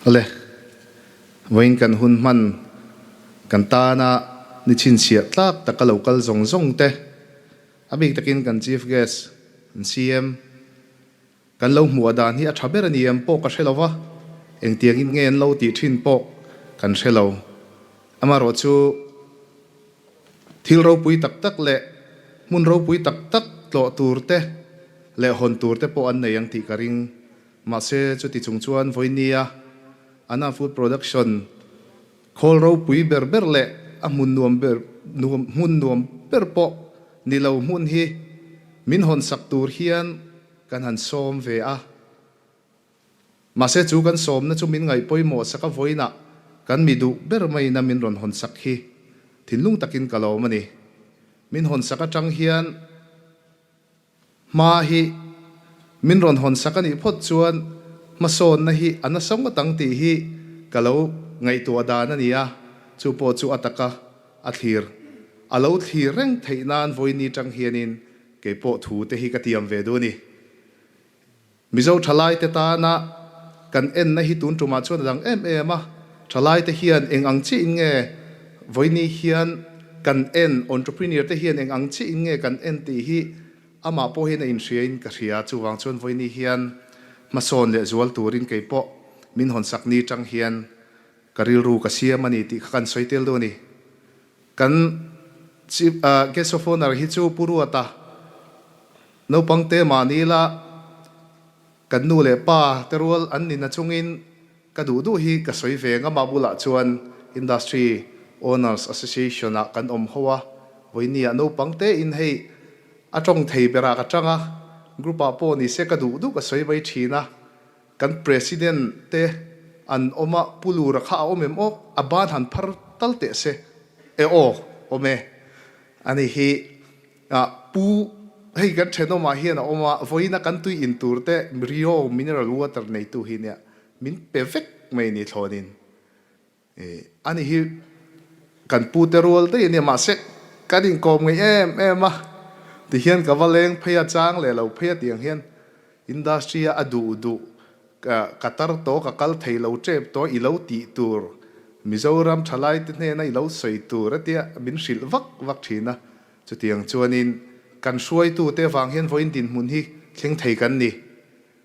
Awle, vawiin kan hun hman kan tana ni chhinchhiah tlak taka lo kal zawng zawng te, a bik takin kan Chief Guest, kan CM, kan lo hmuh a dan hi a tha ber a ni em pawh ka hre lo va, engtiangin nge an lo tih thin pawh kan hre lo. Amaherawhchu, thil ropui tak tak leh hmun ropui tak tak tlawh tur te leh hawn tur te pawh an nei ang tih ka ring. Mahse, chuti chung chuan vawinia Anna Food Production khawl ropui ber ber leh a hmun nuam ber hmun nuam ber pawh ni lo hmun hi min hawnsak tur hian kan han sawm ve a. Mahse, chu kan sawmna chu min ngaih pawimawh sak a vawiinah kan mi duh ber maiin a min rawn hawnsak hi thinlung takin ka lawm a ni. Min hawnsak atang hian. Hma hi min rawn hawn sak a nih phawt chuan hmasawnna hi a nasa ngawt ang tih hi ka lo ngaihtuah dan a ni a, chu pawh chu a taka a thlir a lo thlir reng theih nan vawiin atang hianin kei pawh thu te hi ka tiam ve duh a ni. Mizo thalaite tana kan enna hi tun tumah chuan a dang em em a, thalaite hian eng ang chiah in nge vawiini hian kan en, entrepreneur te hian eng ang chiah in nge kan en tih hi amah pawh hian a inhria in ka hria. Chuvang chuan vawiini hian hmasawn leh zual turin kei pawh min hawnsak ni tang hian ka rilru ka siam a ni tih kha kan sawi tel dawn a ni. Kan Chief Guest of Honour hi chu Pu Ruata Naupang te mahni la kan nu leh pa te rual an ni na chungin ka duh duh hi ka sawi ve ngam a bulah chuan Industry Owners Association ah kan awm ho a, vawinia naupang te in hei a tawng thei berah ka tang a, group ah pawh ni se ka duh duh ka sawi mai thin a, kan President te an awm a, Pu Lura kha a awm em aw, a ban han phar tal teh se e aw awm e ani hi. Ah, Pu, hei kan thenawmah hian a awm a, vawiina kan tui in tur te Rio mineral water neitu hi nia min pe vek mai ni thlawnin. Eh, ani hi kan pu te rual daih a nia, mahse kan inkawm ngei em em a, tihian ka va leng phei a, chang leh lo phei a tiang hian industry a a duh duh ka tar tawh, ka kal thei lo tep tawh, i lo tih tur Mizoram thalai te hnena i lo sawi tur a tia min hrilh vak vak thin a. Chutiang chuanin kan hruaitute avang hian vawiin dinhmun hi thleng thei kan ni,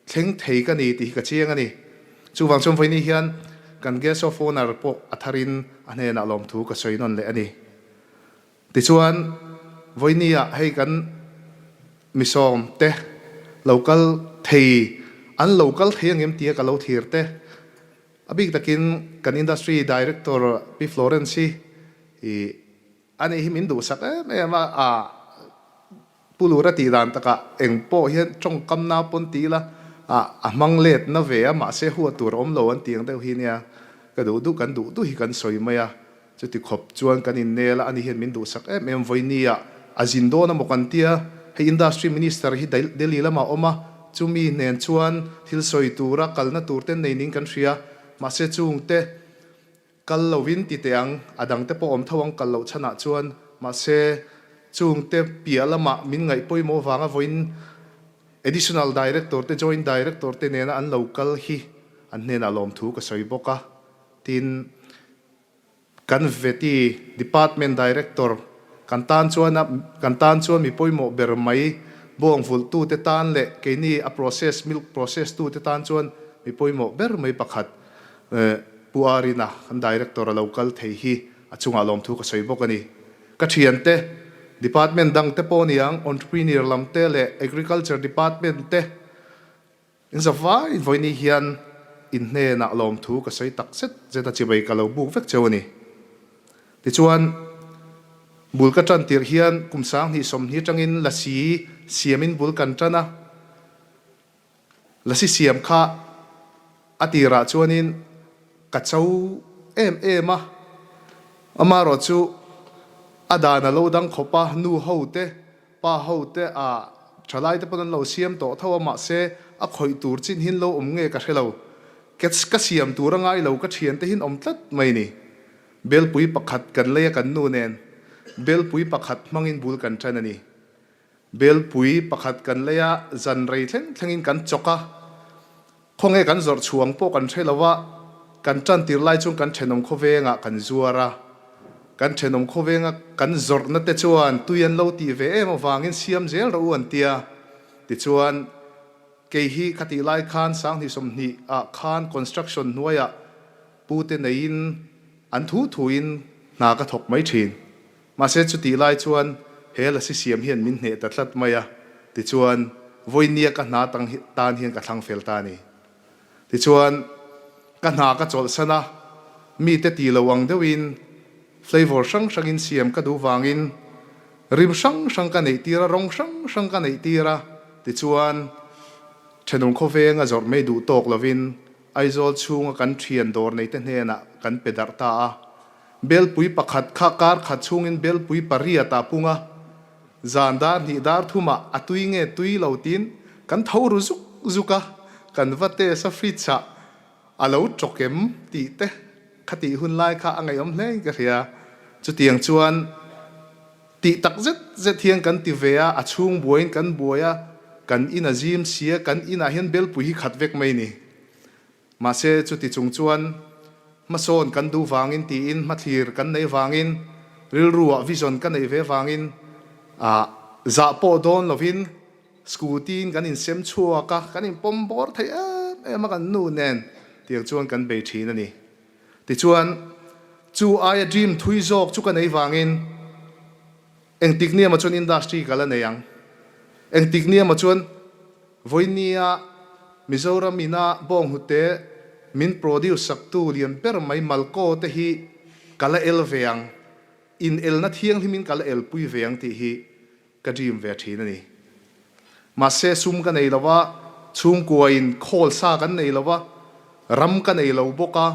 thleng thei ka ni tih hi ka chiang a ni. Chuvang chuan vawiin hian kan Guest of Honour pawh a tharin a hnenah lawmthu ka sawi nawn leh a ni. Tichuan vawinia hei kan misawm te lo kal thei, an lo kal thei angem tia ka lo thlir te, a bik takin kan Industry Director Pi Florence hi i A nih hi min duhsak em em a, a Pu Lura tih dan takah eng pawh hian tawngkamna pawn ti ila a a hmang let na ve a, mahse huat tur a awm lo an tih ang deuh hi nia, ka duh duh kan duh duh hi kan sawi mai a, chuti khawp chuan kan innel a, ani hian min duhsak em em vawinia a zin dawn a maw kan tia, hei Industry Minister hi Delhi lamah a awm a, chumi hnen chuan thil sawi tura kalna tur te nei ning kan hria, mahse chungte Kal lovin ti teh ang, a dangte pawh awm tho ang kal loh chhanah chuan, mahse chungte piah lamah min ngaih pawimawh vanga vawiin Additional Director te, Joint Director te nena an lo kal hi an hnenah lawmthu ka sawi bawk a. Tin, kan Vety Department Director kan tan chuan a kan tan chuan mi pawimawh ber mai bawng vulhtute tan leh keini a process milk process tute tan chuan mi pawimawh ber mai pakhat Pu Arina, kan Director a lo kal thei hi a chungah lawmthu ka sawi bawk a ni. Ka thiante, Department dang te pawh niang, Entrepreneur lam te leh Agriculture Department te in za vai vawiin hian in hnenah lawmthu ka sawi tak zet zet a, chibai ka lo buk vek cheu a ni. Tichuan, bul ka tan tirh hian kum 2020 atangin lasi siamin bul kan tan a, Lasi siam kha a tirah chuanin ka cho em em a, amaherawh chu a dan a lo dang khawp a, nu ho te, pa ho te a thalai te pawn an lo siam tawh tho a, mahse a khawih tur chin hin lo awm nge ka hre lo, ka siam tur a ngai lo ka thiante hin awm tlat mai ni. Belpui pakhat kan lei a kan nu nen belpui pakhat hmangin bul kan tan a ni. Belpui pakhat kan lei a, zan rei thleng thlengin kan chawk a, khawnge kan zawrh chhuang pawh kan hre lo a, Kan tan tir lai chuan kan thenawm khawvengah kan zuar a, kan thenawm khawvenga kan zawrhna te chuan tui an lo tih ve em avangin siam zel rawh u an tia. Tichuan, kei hi ka tih lai khan Sanghnih 20 ah khan construction hnuaiah pute neiin an thu thuin hna ka thawk mai thin. Mahse chutih lai chuan he lasi siam hian min hneh ta tlat mai a, tichuan vawinia ka hna tan hian ka thlang fel ta a ni. Tichuan ka hna ka chawlhsan a, mite ti lo ang deuhin flavour hrang hrangin siam ka duh vangin rim hrang hrang ka neih tir a, rawng hrang hrang ka neih tir a, tichuan thenawm khawveng a zawrh mai duh tawk lovin Aizawl chhunga kan thian dawr neite hnenah kan pe darh ta a. Belpui pakhat kha kar khat chhungin belpui pariat ah pung a, zan dar hnih dar thumah a tui nge tui lo tiin kan tho ru zuk zuk a, kan va test a fridge ah a lo tawk em tih te kha tih hun lai kha a ngaihawm hle in ka hria. Chutiang chuan tih tak zet zet hian kan ti ve a, a chhung buaiin kan buai a, kan in a zim si a, kan inah hian belpui hi khat vek mai ni. Mahse, chuti chung chuan hmasawn kan duh vangin tiin hmathlir kan neih vangin, rilruah vision ka neih ve vangin ah zah pawh dawn lovin scooty in kan insem chhuak a, kan inpawm bawr thei em em a kan nu nen tiang chuan kan bei thin a ni. Tichuan, chu aia dream thui zawk chu ka neih vangin engtik ni emaw chuan industry ka la nei ang, engtik ni emaw chuan Vawinia Mizoram ina bawnghnute min produce saktu lian ber mai Malco te hi ka la el ve ang, in elna thianghlimin ka la elpui ve ang tih hi ka dream ve thin a ni. Mahse sum ka nei lo a, chhungkuain khawl sa kan nei lo a, ram ka nei lo bawk a,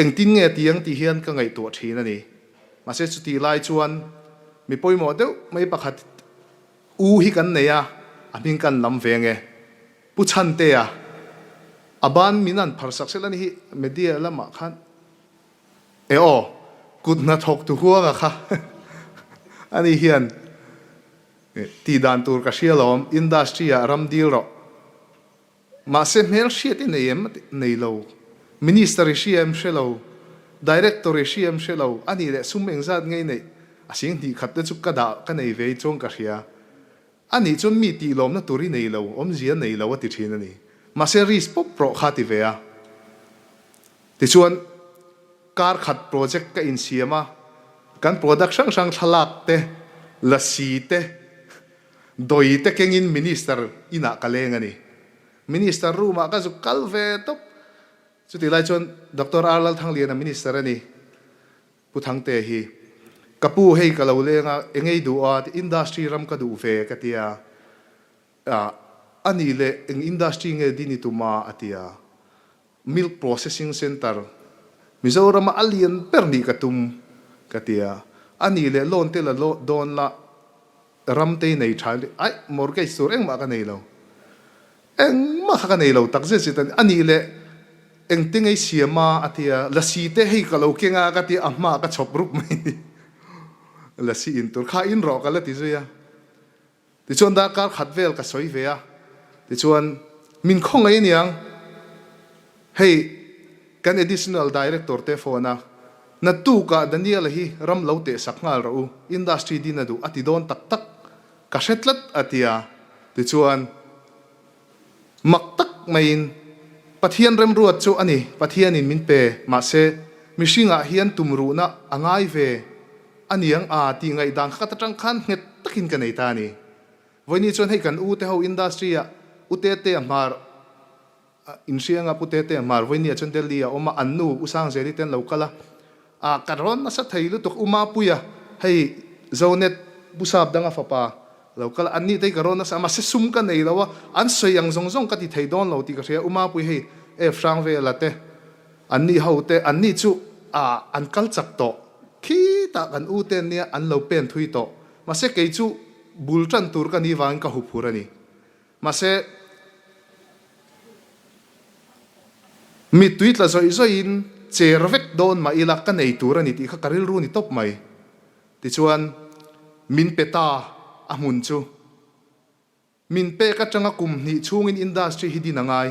engtin nge ti ang tih hian ka ngaihtuah thin a ni. Mahse chutih lai chuan mi pawimawh deuh mai pakhat U hi kan nei a, a hming kan lam ve nge. Pu Chhantea, a ban min an phar sak sela ni hi media lamah khan e aw, kut hnathawk tu huanga kha ani hian tih dan tur ka hria lawm, industry ah ram dil rawh. Mahse hmel hriat i nei em? Nei lo. Minister i hria em? Hre lo. Director i hria em? Hre lo. A nih leh sum engzat ngei neih? A sing hnih khat te chu ka dah ka nei ve chuang ka hria. A nih chuan mi tih lawmna tur i nei lo, awmzia nei lo a ti thin a ni. Mahse risk pawp rawh kha ti ve a. Tichuan kar khat project ka insiam a, kan product hrang hrang thlalak te, lasi te, Dawi te kengin Minister inah ka leng a ni. Minister room ah ka zuk kal ve tawp. Chutih lai chuan Doctor R Lalthangliana Minister a ni. Pu Thangte hi, Ka pu hei ka lo leng a, eng ei duh a, industry ram ka duh ve ka ti a. A nih leh eng industry nge din i tum a? a ti a. Milk Processing Centre, Mizorama a lian ber nih ka tum, ka ti a. A nih leh loan te la dawn la, ram te i nei tha em? Aih, mortgage tur engmah ka nei lo. Engmah kha ka nei lo tak zet zet a ni. A nih leh engte ngei siam a? a ti a. Lasi te hei ka lo keng a, ka ti a, a hmaah ka chhawp rup mai ni. Lasi in tur kha in rawh ka la ti zui a. Tichuan darkar khat vel ka sawi ve a, tichuan min khawngaih aniang, hei kan Additional Director te phone a, naktukah Daniel-a hi ram lo teh sak nghal rawh u, industry din a duh a ti dawn tak tak, ka hre tlat a ti a, tichuan mak tak maiin Pathian remruat chu a ni, Pathianin min pe, mahse mihringah hian tumruhna a ngai ve. A niang a tih ngaihdan kha ka ta khan nghet takin ka nei ta a ni. Vawiini chuan hei kan u te ho industry ah U Tete a hmar inhriang a Pu Tete a hmar vawiini ah chuan Delhi ah a awm a, an nu U Sangzeli te an lo kal a, ah ka rawn nasa thei lutuk U Mapuia hei Zonet Pu Sapdanga fapa lo kal a, an ni te hi ka rawn nasa a mahse sum ka nei lo a, an sawi ang zawng zawng ka ti thei dawn lo tih ka hria U Mapui hei F Hrangvela te An ni ho te, an ni chu ah an kal chak tawh. Khitah kan u te nia an lo pen thui tawh. Mahse kei chu bul tan tur ka ni vangin ka huphur a ni. Mahse mittui tla zawih zawihin cher vek dawn mah ila ka nei tur a ni tih kha ka rilru ni tawp mai. Tichuan min pe ta a hmun chu. Min pek atanga kum hnih chhungin industry hi din a ngai.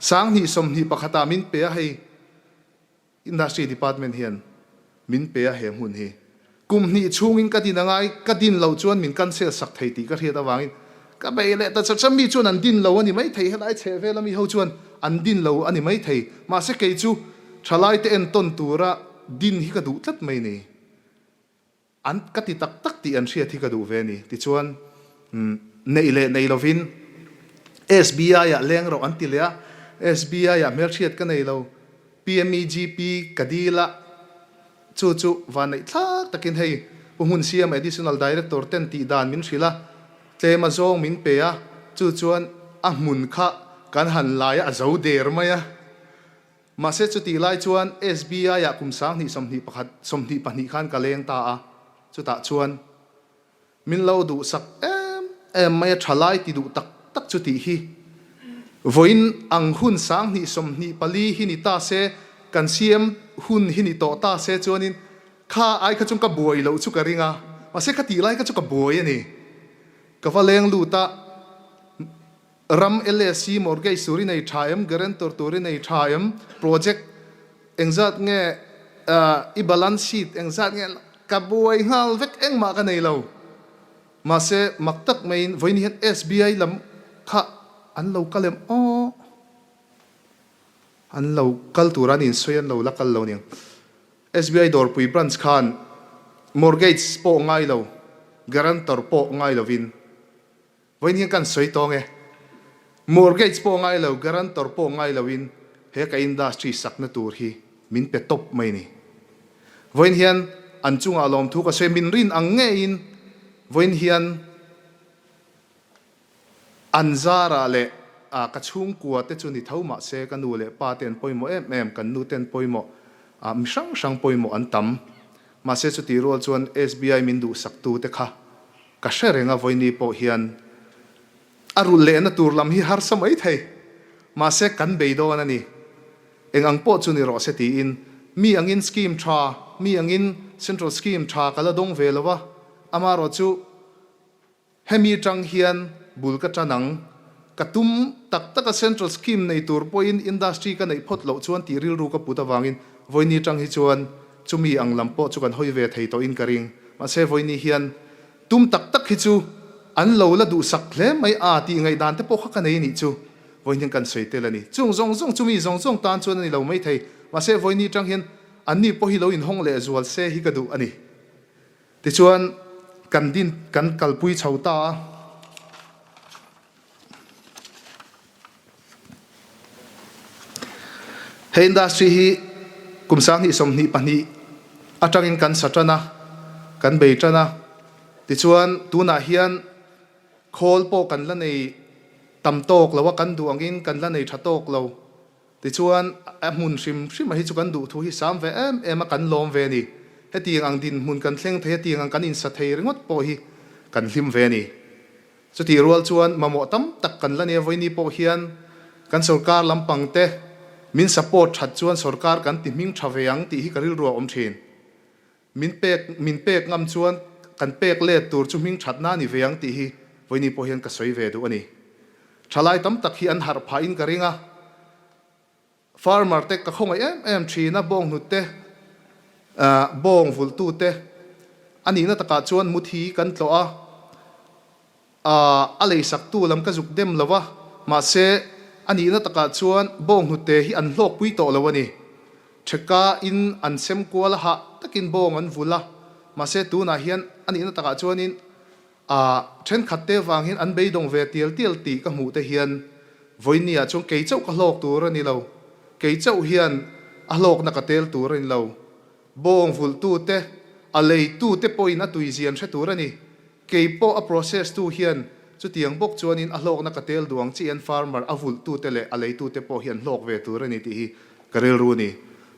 2021 ah min pe a hei. Industry Department hian min pe a he hmun hi. Kum hnih chhungin ka din angai, ka din loh chuan min cancel sak thei tih ka hriat avangin ka bei leh ta chat chat. Mi chuan an din lo a ni maithei, helai chheh vel ami ho chuan an din lo a ni maithei. Mahse kei chu thalaite entawn tura din hi ka duh tlat mai ni. An ka ti tak tak tih an hriat hi ka duh ve a ni. Tichuan, neih leh nei lovin SBI-ah leng rawh an ti leh a, SBI-ah hmelhriat ka nei lo, PMEGP ka dil a, chu chu vanneih thlak takin hei Pu Hmunsiama Additional Director ten tih dan min hrilh a, tlem a zawng min pe a, chu chuan a hmun kha kan han lai a, a zo der mai a. Mahse chutih lai chuan SBI-ah kum 2021, 22 khan ka leng ta a, chutah chuan min lo duhsak em em mai a, tha lai ti duh tak tak chu tih hi vawiin ang hun 2024 hi ni ta se, kan CM hun hi ni tawh ta se chuanin kha ai kha chuan ka buai loh chu ka ring a, mahse kha tih lai kha chu ka buai a ni. Ka va leng lut a. Ram LAC mortgage tur i nei tha em, guarantor tur i nei tha em, project engzat nge i balance sheet engzat nge ka buai nghal vek engmah ka nei lo. Mahse mak tak maiin vawiin hian SBI lam kha an lo kal em aw? An lo kal tura an insawi an lo la kal lo aniang. SBI Dawrpui branch khan mortgage pawh ngai lo, guarantor pawh ngai lovin Vawiin hian kan sawi tawng e. Mortgage pawh ngai lo, guarantor pawh ngai loin he ka industry sakna tur hi min pe tawp mai ni. Vawiin hian an chungah lawmthu ka sawi, min rin ang ngeiin vawiin hian an zarah leh ka chhungkua te chu ni tho mahse ka nu leh pa te an pawimawh em em, kan nu te an pawimawh, mi hrang hrang pawimawh an tam. Mahse chutih rual chuan SBI min duhsaktu te kha Ka hre reng a, vawiini pawh hian a rulh lehna tur lam hi harsa mai thei. Mahse, kan bei dawn a ni. Eng ang pawh chu ni rawh se tiin mi angin scheme tha, mi angin central scheme tha ka la dawng ve lo a, amaherawhchu hemi tang hian bul ka tan ang. Ka tum tak taka central scheme nei tur pawhin industry ka neih phawt loh chuan tih rilru ka put avangin vawiini tang hi chuan Chumi ang lam pawh chu kan hawi ve thei tawhin ka ring. Mahse vawiini hian tum tak tak hi chu an lo la duhsak hle mai a tih ngaihdan te pawh kha ka nei nih chu vawiin hian kan sawi tel a ni. Chung zawng zawng chumi zawng zawng tan chuan a ni lo mai thei. Mahse vawiini atang hian anni pawh hi lo inhawng leh zual se hi ka duh a ni. Tichuan kan din kan kalpui chho ta a. He industry hi kum 2022 atangin kan sa tan a, kan bei tan a. Tichuan tunah hian khawl pawh kan la nei tam tawk lo a, kan duh angin kan la nei tha tawk lo. Tichuan a hmun hrim hrim a hi chu kan duh thu hi sam ve em em a, kan lawm ve a ni. Hetiang ang dinhmun kan thleng thei a, tiang ang kan insa thei ringawt pawh hi kan hlim ve a ni. Chutih rual chuan mamawh tam tak kan la nia vawiini pawh hian kan sorkar lampang te min support that chuan sorkar kan ti hming tha ve ang tih hi ka rilru a awm thin. Min pek min pek ngam chuan kan pek let tur chu hming thatna a ni ve ang tih hi vawiini pawh hian ka sawi ve duh a ni. Thalai tam tak hi an harh phahin ka ring a. Farmer te ka khawngaih em em thin a, bawnghnut te, bawng vulhtu te a nihna takah chuan muthi kan tlawh a, a leisaktu lam ka zuk dem lo a, mahse a nihna takah chuan bawnghnut te hi an hlawkpui tawh lo a ni. Theka in an sem kual a, hah takin bawng an vulh a, mahse tunah hian a nihna takah chuanin A thenkhat te vang hian an beidawng ve tial tial tih ka hmuh te hian vawinia chuan kei chauh ka hlawk tur a ni lo, kei chauh hian a hlawkna ka tel tur a ni lo. Bawng vulhtu te, a leitu te pawhin a tuizian hre tur a ni. Kei pawh a process tu hian chutiang bawk chuanin a hlawkna ka tel duh ang chiah hian farmer a vulhtu te leh a leitu te pawh hi an hlawk ve tur a ni tih hi ka rilru a ni.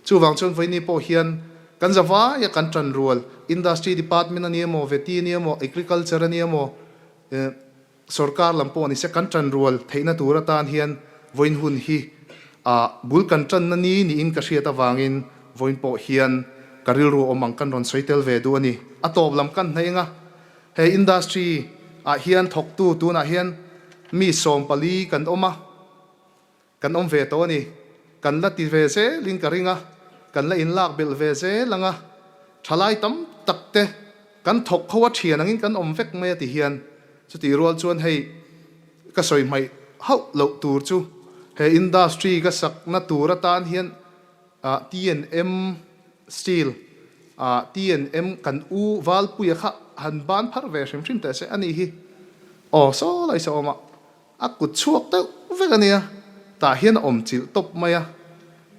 Chuvang chuan vawiini pawh hian kan zavaia kan tan rual, Industry Department a ni emaw, Vety a ni emaw, Agriculture a ni emaw, sorkar lam pawh ni se kan tan rual theihna tur atan hian vawiin hun hi bul kan tanna ni niin ka hriat avangin vawiin pawh hian ka rilru awm ang kan rawn sawi tel ve duh a ni. A tawp lam kan hnaih anga he industry ah hian thawktu tunah hian mi 14 kan awm a. Kan awm ve tawh a ni. Kan la ti ve zelin ka ring a. kan la inlak belh ve zel ang a, thalai tam tak te kan thawk kho a thian angin kan awm vek mai a ti hian chutih rual chuan hei ka sawi hmaih hauh loh tur chu he industry ka sakna tur atan hian TNM Steel TNM kan u Valpuia kha han ban phar ve hrim hrim teh se a nih hi aw saw lai sa awm a. A kut chhuak deuh vek a nia, tah hian a awm chilh tawp mai a.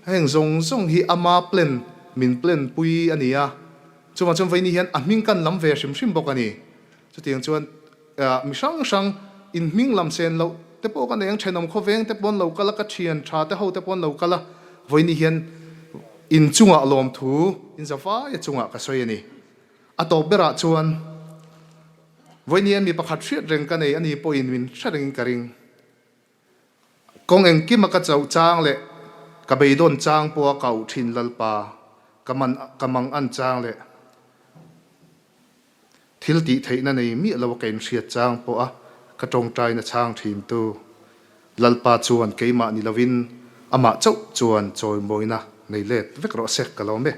Heng zawng zawng hi ama plan, min plan pui a ni a. Chuvang chuan vawiini hian a hming kan lam ve hrim hrim bawk a ni. Chutiang chuan mi hrang hrang in hming lam sen loh te pawh ka nei ang, thenawm khawveng te pawh an lo kal a, ka thian tha te ho te pawh an lo kal a, vawiini hian in chungah lawmthu in za vaia chungah ka sawi a ni. A tawp berah chuan vawinia mi pakhat hriat reng ka nei a ni pawhin min hre rengin ka ring. Kawng engkima ka chauh chang leh ka beidawn chang pawha ka auh thin Lalpa, ka man ka mang an chang leh thil tih theihna nei miah lo a ka inhriat chang pawha ka tawngtaina chang thintu Lalpa chuan keimah ni lovin amah chauh chuan chawimawina nei let vek rawh se ka lawm e.